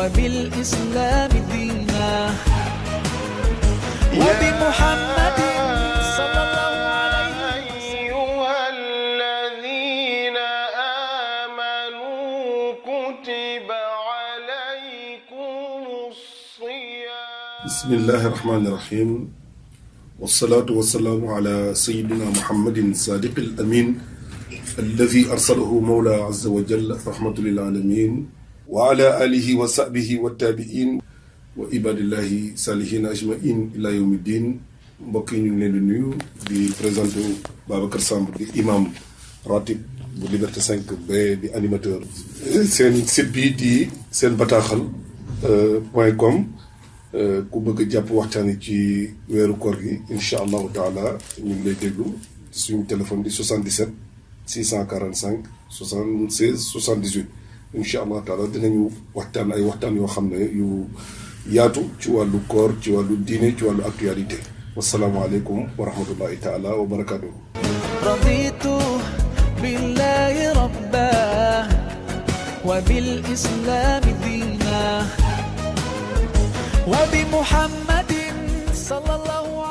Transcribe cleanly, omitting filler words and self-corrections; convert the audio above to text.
وبالإسلام دينا وبمحمد صلى الله عليه أيها الذين آمنوا كتب عليكم الصيام بسم الله الرحمن الرحيم والصلاة والسلام على سيدنا محمد صادق الأمين الذي أرسله مولى عز وجل رحمة للعالمين وعلى آله وصحبه والتابعين وعباد الله صالحين أجمعين إلى يوم الدين. mbokk yi ñu ngi leen di nuyu di présenté Babacar Samb di imam ratib bu Liberté 5 B di animateur seen site bi di seen bataaxal .com ku bëgg a jàpp waxtaan ci weeru koor gi incha allahu taala ñu ngi lay déglu suñu téléphone di 77 645 76 78 incha allahu taala dinañu waxtaan ay waxtaan yoo xam ne yu yaatu ci wàllu koor ci wàllu diine ci wàllu actualité. والسلام عليكم ورحمة الله تعالى وبركاته. رضيت بالله ربا وبالإسلام دينا وبمحمد صلى الله عليه وسلم